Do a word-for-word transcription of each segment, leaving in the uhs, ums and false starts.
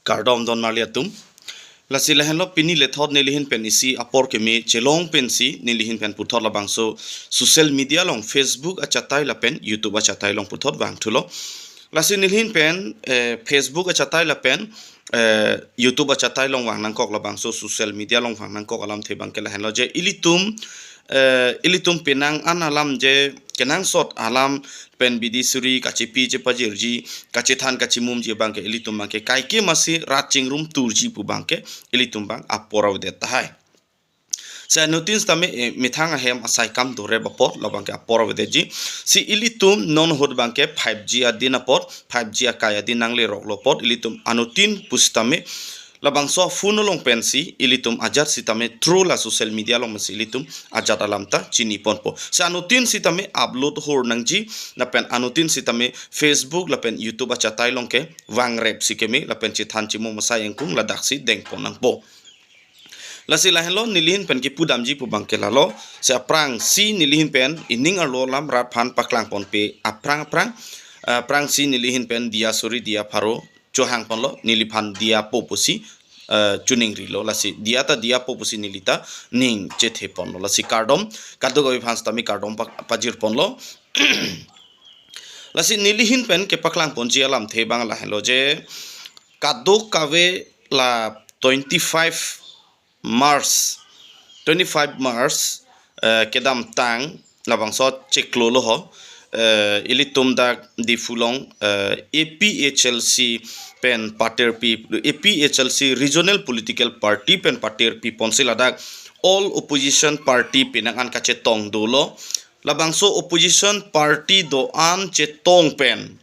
Kardom don marli atum. Lasi lahenlo pini lethot nelihin pen isi apor keme chelong pensi nelihin pen puthot labangso social media along Facebook achatai lapen YouTube achatai along puthot vangthulo. Lasi nelihin pen eh, Facebook achatai lapen eh, YouTube achatai along vang nangkok labangso social media along vang nangkok alamthe abangke lahenlo je ilitum eh, ilitum penang an alam je kenangsot alam pen bidi suri kachepi chepajirji kachethan kachimumji abangke ilitum abangke kaike masi rat chingrum turji pu abangke ilitum abang apor avedet tahai. Si anuttin sitame eh, methang ahem asai kam dorep apor labangke apor avedetji. Si ilitum non ahut abangke five G adin apor, five G akai adin nangleroklo apor ilitum anuttin pusitame labangso phone along pensi ilitum ajat sitame through la social media along pensi ilitum ajat alam ta chiniponpo. Si anuttin sitame upload hor nangji lapen anuttin sitame Facebook lapen YouTube achatai along ke vangrep si keme lapen chethan chimum asai ingkung ladaksi dengpon nangpo. Lasi lahenlo nelihin pen kipudamji pu abangke lalo. Si aphrangsi nelihin pen ining arlo alam rat aphan paklangponpe aphrang aphrang. Aphrangsi nelihin pen diya suri diya pharo chohangponlo, neliphan diya po pusi eh, chuningrilo. Lasi diya ta diya po pusi neli ta ning chetheponlo. Lasi kardom, kadokave aphan sitame kardom pa- pajirponlo. Lasi nelihin pen kepaklangponji alamthe abang lahenlo je kadokave la twenty-five March, twenty-five March eh, kedamtang labangso cheklolo ho. Eh, ilitum dak Diphu along eh, A P H L C pen paterpi, A P H L C Regional Political Party pen paterpiponsi ladak all opposition party penang an kachetong dolo. Labangso opposition party do-an chetong pen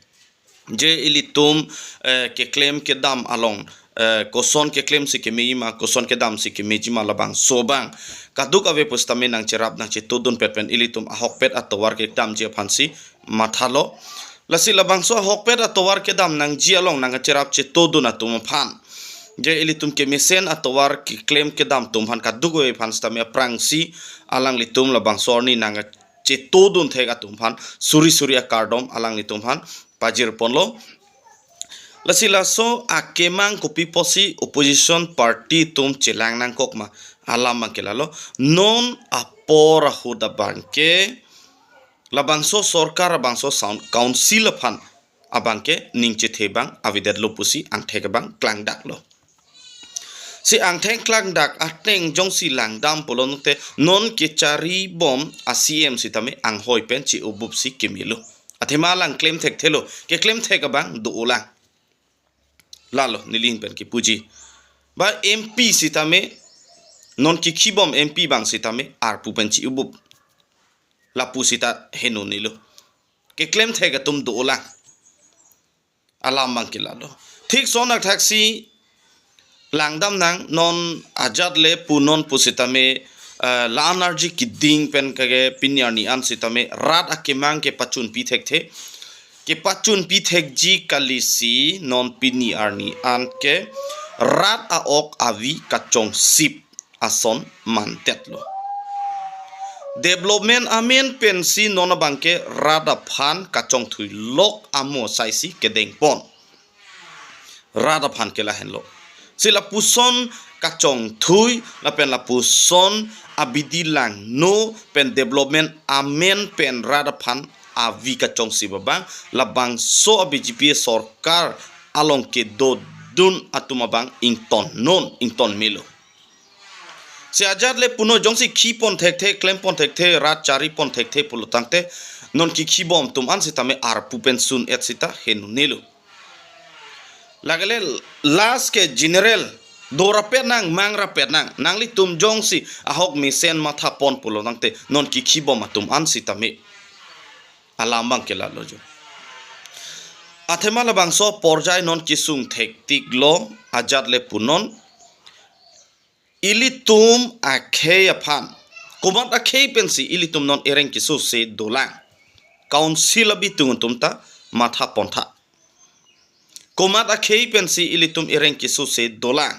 je ilitum eh, keklem kedam along eh, koson keklemsi kemejima, koson kedamsi kemejima labangso abang kadokave pusitame nangcherap nangchetodunpet pen ilitum ahokpet atovar kedamji aphansi mathalo. Lasi labangso ahokpet atovar kedam nangji along nangcherap chetodun atum aphan je ilitum kemesen atovar keklem kedam atum aphan kadokave aphan sitame aphrangsi alanglitum labangso arni nang chetodun thek atum aphan suri suri akardom alanglitum aphan pajirponlo. Lasi laso akemang kopi pusi opposition party atum chelang nangkok ma alam abangke lalo. Non apor ahut abangke labangso sorkar abangso sound council aphan abangke ning chethe abang avedetlo pusi angthek abang klangdaklo. Si angthek klangdak ateng jongsi langdam pulo tangte non kecharibom a-C M sitame anghoi pen che-obupsi kemelo. Athema lang klem thekthelo, keklem thek abang do-olang. Lalo nelihin pen kipuji. Ba M P sitame non kekhibom M P abang sitame arpu pen che-obup. Lapu sita henonelo. Keklem thek atum do-olang. Alam abangke lalo. Thik son athaksi langdam nang non ajat le punon pusitame eh, la-an arji keding pen kage pini arni an sitame rat akemang kepachunpi thekthe. Kepachunpi thekji kalisi non pini arni an ke rat a-ok avi kachongsip ason mandetlo. Development amen pensi non abangke rat aphan kachongthui lok amo saisi kedengpon. Rat aphan ke lahenlo. Si lapuson kachongthui lapen lapuson abidi langno pen development amen pen rat aphan avi kachongsip abang labangso a-B J P sorkar along kedodun atum abang ingtonnon ingtonmelo. Si ajat le puno jongsi khipon thekthe, klempon thekthe, rat charipon thekthe pulo tangte non kekhibom atum an sitame arpu pen sun-et sita henonelo. Lake le last ke general dorapet nang, mangrapet nang, nanglitum jongsi ahok mesen mathapon pulo tangte non kekhibom atum an sitame. Alam abangke lalo jo. Athema labangso porjai non kesung thektiklo ajat le punon. Ilitum akhei aphan. Komat akhei pensi ilitum non ereng kesose dolang. Council abitung atum ta mathapontha. Komat akhei pensi ilitum ereng kesose dolang.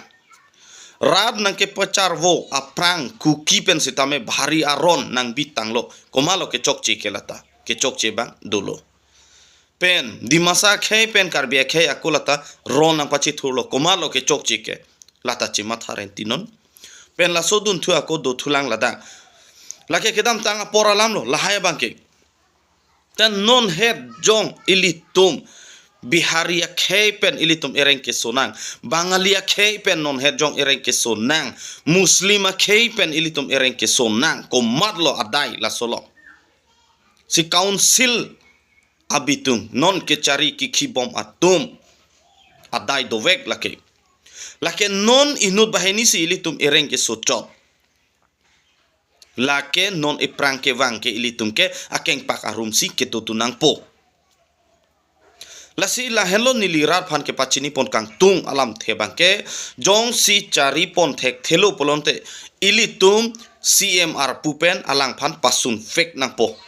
Rat nangkepacharvo aphrang Kuki pen sitame bhari aron nangbitanglo. Komatlo kechokche ke lata. Kechokche abang dolo. pen, Dimasa akhei pen Karbi akhei ako lata ron nangpachethurlo, komatlo kechokche ke, lata chematha renti non. Pen laso dunthu ako dothulang ladak. Lake kedamtang apor alamlo, lahai abangke. Tan non het jong ilitum Bihari akhei pen ilitum ereng kesonang, Bangali akhei pen non het jong ereng kesonang, Muslim akhei pen ilitum ereng kesonang, komatlo adai laso lo. Si council abitung, non kechari kikhibom atum adai dovek lake. Lake non inut banghini si ilitum ereng kesochot. Lake non iphrang kevang ke ilitum ke akengpak arum si ketutu nangpo. Lasi lahenlo neli rat aphan kepachinipon kangtung alamthe abangke, jongsi charipon thekthelo pulote ilitum C M arpu pen alangphan pasunvek nangpo.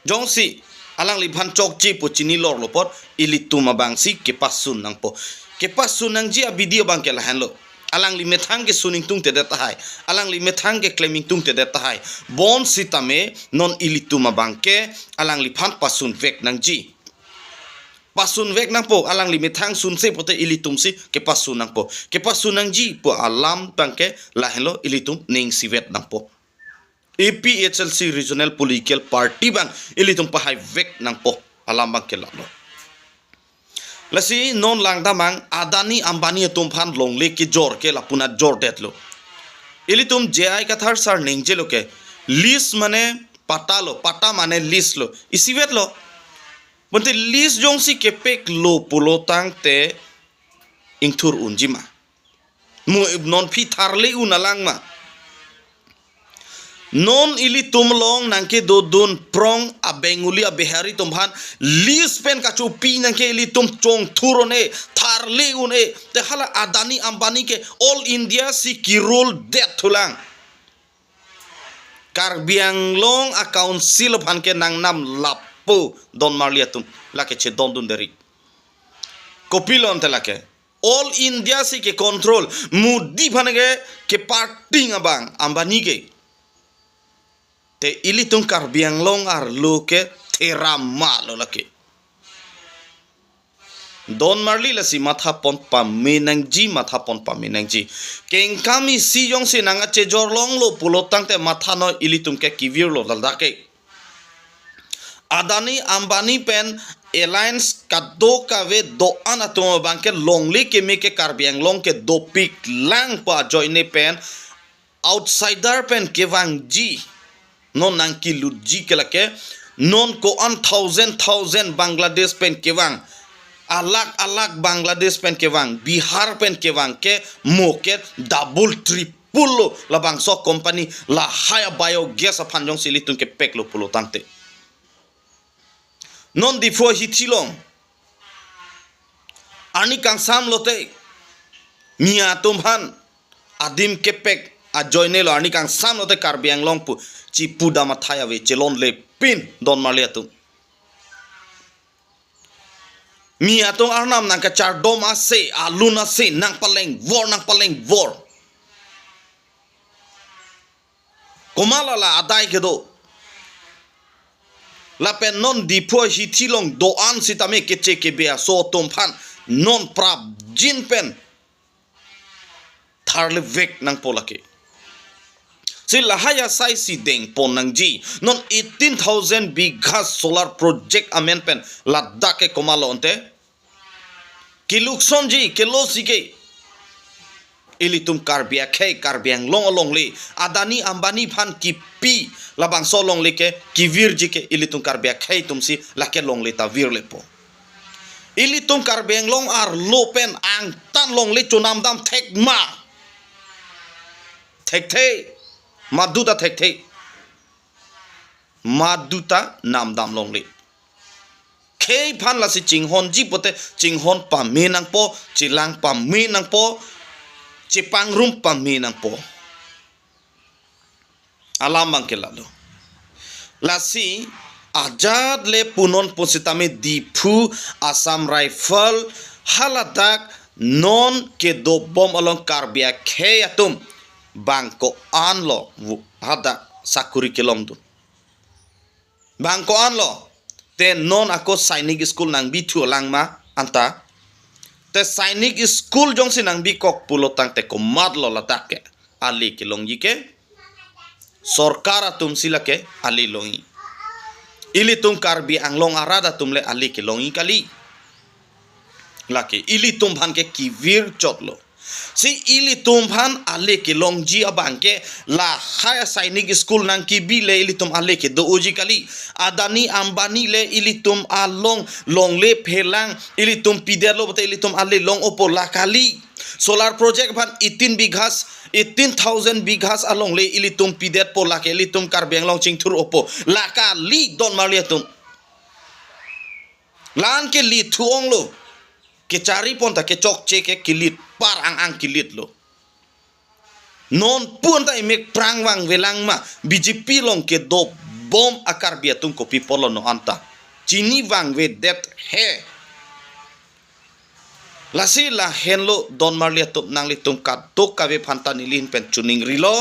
Jongsi alangliphan chokche pu chini lorlo apot ilitum abang si kepasun nangpo. Kepasun nangji abidi abangke lahenlo. Alangli methang kesun ingtungtedet tahai, alangli methang keklem ingtungtedet tahai. Bonsitame non ilitum abangke alangliphan pasunvek nangji. Pasunvek nangpo, alangli methang sunse pote ilitum si kepasun nangpo. Kepasun nangji pu alam abangke lahenlo, ilitum ning isivet nangpo. A P H L C Regional Political Party abang ilitum pahaivek nangpo alam abangke lalo. Lasi non langdamnang, Adani Ambani atum aphan longle kejor ke lapu-an jordet lo. Ilitum J I Kathar sir ningjelo ke, lease mane patta lo, patta mane lease lo, isivet lo. Bonta lease jongsi kepeklo pulo tangte ingthur unji ma? Mo non aphi tharle un alang ma? Non ilitum along nangkedodun prong a-Bengali a-Bihari atum aphan lease pen kachopi nangke ilitum chongthur un-e, tharle un-e. Te hala Adani Ambani ke all India si kerule det thulang. Karbi Anglong a-council aphan ke nangnam lapu, don marli atum, lake chedondun deri. Kopilo ante lake? All India si kecontrol, Modi aphan ke keparting abang Ambani ke. Te ilitum Karbi Anglong arlo ke thera ma lo lake? Don marli, lasi mathapon pame nangji, mathapon pame nangji. Kengkam isi jongsi nangkachejor longlo pulo tangte matha noi, ilitum ke kevirlo ladak ke. Adani Ambani pen alliance kadokave do-an atum abangke longle keme ke Karbi Anglong ke dopik lang pu ajoine pen outsider pen kevangji, non nangkelutji ke lake, non ko-an thousand thousand Bangladesh pen kevang, alak alak Bangladesh pen kevang, Bihar pen kevang ke mo ke double triple lo labangso company, lahai a-biogas aphan jongsi ilitum kepeklo pulo tangte. Non Diphu ahithi along arni kangsam lote Miya atum aphan adim kepek ajoine lo, arni kangsam lote Karbi Anglong pu chipudam athai ave, chelonlepin don marli atum. Miya atum arnam nangkachardom ase, alun ase, nangpalengvor, nangpalengvor. Komat hala adai kedo? Lapen non Diphu ahithi along do-an sitame keche kebe aso atum aphan non prapjin pen tharlevek nangpo lake. Si lahai asai si dengpon nangji. Non eighteen thousand bigha solar project amen pen ladak ke komatlo ante? Keluksonji, kelosi ke. Ilitum Karbi akhei, Karbi Anglong alongle, Adani Ambani aphan kipi labangso longle ke kevirji ke ilitum Karbi akhei atum si lake longle ta virlepo. Ilitum Karbi Anglong arlo pen angtan longle chonamdam thek ma? Thekthe. Madu ta thekthe. Madu ta namdam longle. Khei aphan lasi chinghonji pote chinghon pame nangpo, chelang pame nangpo, chepangrum pame nangpo. Alam abangke lalo. Lasi ajat le punon pusitame Diphu, Assam Rifle, haladak non kedobom along Karbi akhei atum bang ko-anlo vu-, hadak sakuri kelongdun. Bang ko-anlo? Te non ako Sainik School nangbithu lang ma anta. Te Sainik School jongsi nangbikok pulo tangte komatlo ladak ke ale kelongji ke. Sorkar atum si lake ale longji. Ilitum Karbi Anglong arat atum le ale kelongji kali. Lake ilitum aphan ke kevir chotlo. Si ilitum aphan ale kelongji abang ke lahai a Sainik School nangkebi le ilitum ale kedo-oji kali. Adani Ambani le ilitum along longle phelang ilitum pidetlo pulote ilitum ale long-opo, la kali. Solar project aphan eighteen bighas, eighteen thousand bighas alongle ilitum pidetpo, lake ilitum Karbi Anglong chingthur-opo, la kali don marli atum. La-an ke lithu onglo. Kechari pon ta kechokche ke kelit, par ang ang kelitlo. Non pu anta emek prang vangvelang ma, B J P along kedobom a Karbi atum kopi apotlo non anta. Chini vangvedet he. Lasi lahenlo don marli atum, nanglitum kadokave aphanta neli ahin pen chiningrilo.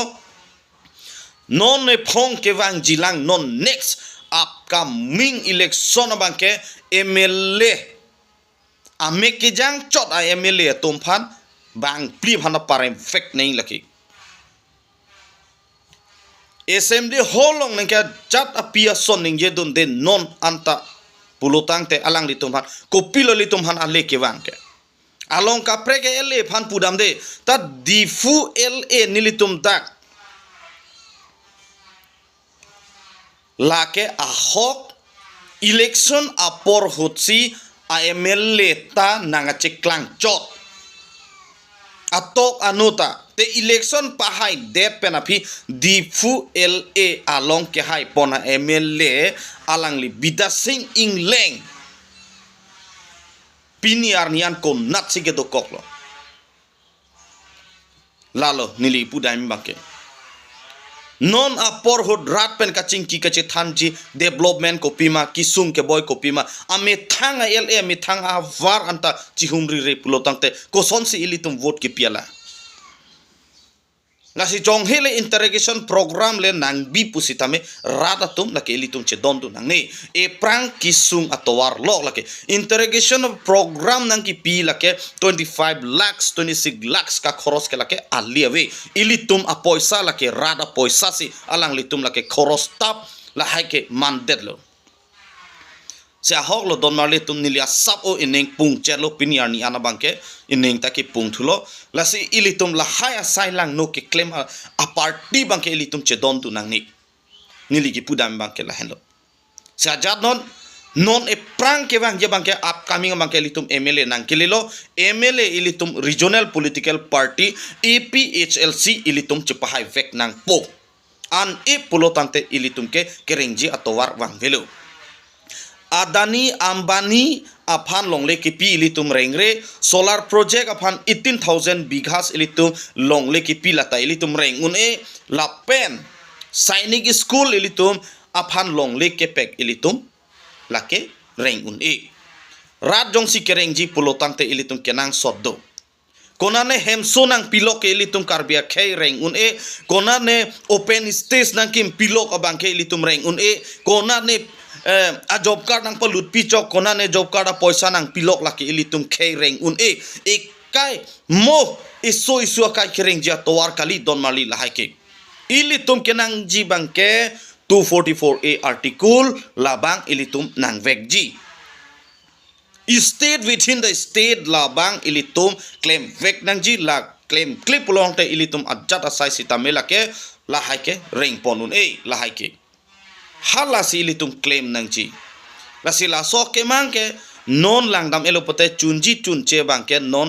Non ephong kevangji lang, non next upcoming election abang ke M L A, amek kejang chot a M L A atum aphan bangphli aphan aparem vek nangji lake. Assembly hall along nangkejat api ason ningjedunde non anta pulo tangte alanglitum aphan kopilo ilitum aphan ale kevang ke. Along kaprek ke L A aphan pudamde, ta Diphu L A nelitum dak. Lake ahok election apor ahutsi a M L A ta nangkacheklang chot. Atok anu ta te election pahaidet pen aphi Diphu L A along kehaipon a M L A alangli Bidya Sing Engleng. Pini arni an konatsi kedokoklo. Lalo neli pudam abang ke. Non apor ahut rat pen kachingki kachethanji, development kopima, kesung keboi kopima, amethang a L A, amethang ahavar anta chihumrire pulo tangte kosonsi ilitum vote kepi ala. Lasi jonghe le interrogation program le nangbi pusitame rat atum lake ilitum chedondun nangne. Ephrang kesung atovar lo lake. Interrogation program nangkepi lake twenty-five lakhs, twenty-six lakhs kakhoros ke lake ali ave. Ilitum apoisa lake, rat apoisa si alanglitum lake khoros tap, lahai ke mandetlo. Si ahoklo don marli atum, neli asap o ining pungchetlo pini arni an abang ke, ining ta kepungthulo. Lasi ilitum lahai asai langno keklem a, a party abang ke ilitum chedondun nangne. Neli kepudam abang ke lahenlo. Si ajat non, non ephrang kevangji abang ke upcoming abang ke ilitum M L A nangkelelo, M L A ilitum Regional Political Party, A P H L C ilitum chepahai vek nangpo. An-e pulo tangte ilitum ke kerengji atovar vangvelo. Adani Ambani aphan longle kepi ilitum rengre, solar project aphan eighteen thousand bighas ilitum longle kepi lata ilitum reng un-e, lapen Sainik School ilitum aphan longle kepek ilitum lake reng un-e. Rat jongsi kerengji pulo tangte ilitum kenangsot do. Konane hemso nangpilok ke ilitum Karbi akhei reng un-e, konane open stage nangkimpilok abang ke ilitum reng un-e, konane, eh, a job card nangpalutpi chok, konane job card apoisa nangpilok lake ilitum khei reng un-e. Ekai mo iso iso akai kerengji atovar kali don marli lahai ke. Ilitum kenangji abang ke two forty-four A article labang ilitum nangvekji. State within the state labang ilitum klemvek nangji, la klemkle pulo tangte ilitum ajat asai sitame lake lahai ke rengpon un-e lahai ke. Halasi ilitum klem nangji. Lasi laso kemang ke non langdam-elo pulote chunji chunche abang ke non,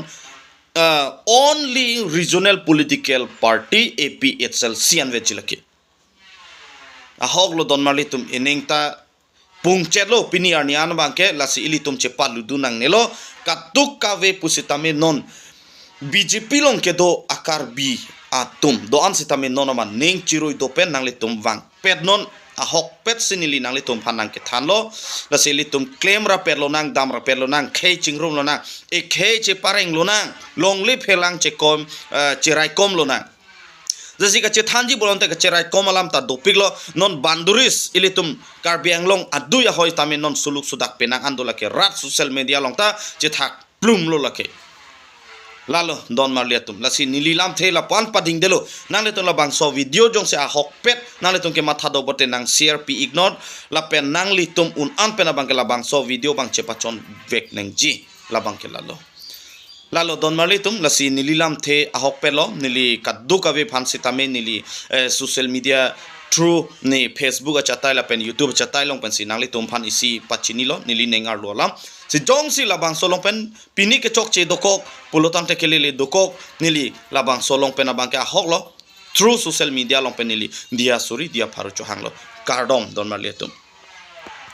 uh, only regional political party A P H L C anvetji lake. Ahoklo don marli atum, ining ta pungchetlo pini arni an abang ke, lasi ilitum chepaludun nangnelo, kadokave pusitame non B J P along kedo a Karbi atum do-an sitame non amat ning chirui do pen nanglitum vangpet non, ahokpet si neli nanglitum aphan nangkethanlo. Lasi ilitum klem rapet lonang, dam rapet lonang, khei chingrum lonang, ekhei chepareng lonang, longle phelang chekom, eh, cheraikom lonang. Jesi kachethanji pulote kacheraikom alam ta dopiklo, non boundaries ilitum Karbi Anglong adui ahoi tame non suluk sudak penang an do lake rat social media along ta chethak plumlo lake. Lalo don marli atum, lasi neli lamthe lapu-an padingdelo. Nanglitum labangso video jongsi ahokpet nanglitum kematha do pulote nang share pi iknon, lapen nanglitum un-an pen abangke labangso video abang chepachonvek nangji, labangke lalo. Lalo don marli atum, lasi neli lamthe ahokpetlo, neli kadokave aphan sitame neli, eh, social media through ne Facebook achatai lapen YouTube achatai along pensi nanglitum aphan isi pachinilo, neli ning arlo alam. Si jongsi labangso along pen pini kechokche dokok pulotangte kelele dokok, neli labangso along pen abangke ahoklo, through social media along pen neli diya suri diya pharo chohanglo. Kardom don marli atum.